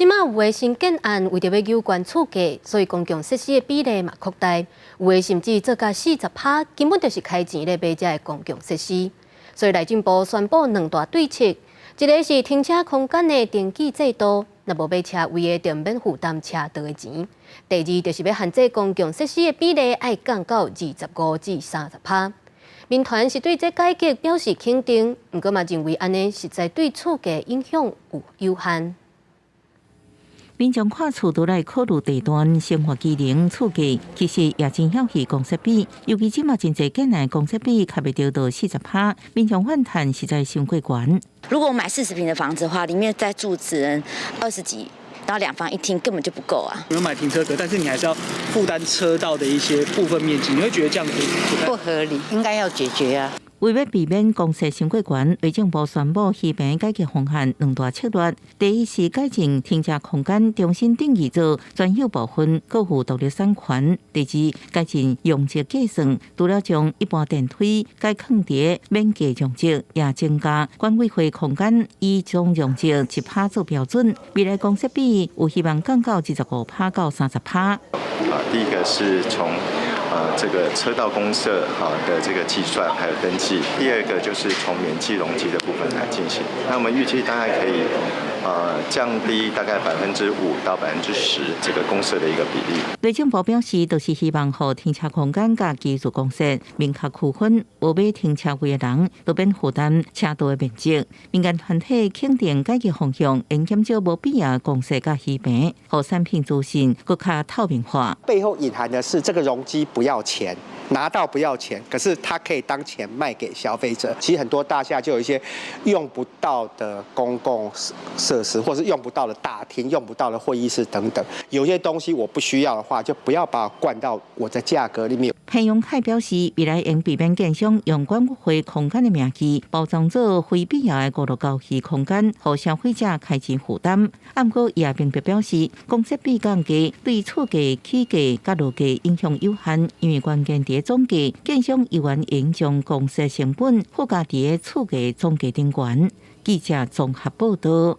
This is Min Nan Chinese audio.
這馬有的新建案為著欲誘懸厝價，所以公共設施的比例嘛擴大，有的甚至做甲40趴，根本就是開錢咧買這个公共設施。所以內政部宣布兩大對策，一个是停車空間的登記制度，若無買車位的就毋免負擔車道的錢。第二就是欲限制公共設施的比例愛降到25至30趴。民團是對這改革表示肯定，毋過嘛認為按呢實在對厝價影響有有限。民眾看厝都來考慮地段、生活機能、厝價，其實也真曉去公設比。尤其這馬真濟建案公設比較袂著到40趴，民眾反彈實在傷過懸。如果我買40坪的房子的話，裡面再住只能20幾，然後兩房一廳根本就不夠啊。有買停車格，但是你還是要負擔車道的一些部分面積，你會覺得這樣子不合理，應該要解決啊。為欲避免公設傷過懸，內政部宣布虛坪改革方案兩大策略。第一是改進停車空間，重新定義做專有部分，閣有獨立產權。第二，改進容積計算，除了將一般電梯改囥佇免計容積，也增加管委會空間以總容積1趴做標準。未來公設比有希望降到25趴到30趴。啊，第一個是從這個車道公設哈的這個計算還有登記，第二個就是從免計容積的部分來進行。那我們預計大概可以降低大概5%到10%這個公設的一個比例。內政部表示，就是希望予停車空間佮基礎公設明確區分，無買停車位的人都免負擔車道的面積。民間團體肯定改革方向，應減少無必要公設佮虛坪，予產品資訊閣較透明化。背後隱含的是這個容積不要錢，拿到不要錢，可是它可以當錢賣給消費者。其實很多大廈就有一些用不到的公共設施，或是用不到的大廳、用不到的會議室等等。有些東西我不需要的話，就不要把它灌到我的價格裡面。彭永凱表示，未來應避免建商用管委會空間的名義包裝做非必要的五路交易空間，予消費者開錢負擔。毋過，伊也明白表示，公設比降低對厝價、起價佮樓價影響有限，因為關鍵佇總價，建商猶原應將公設成本附加佇厝價總價頂懸。記者綜合報道。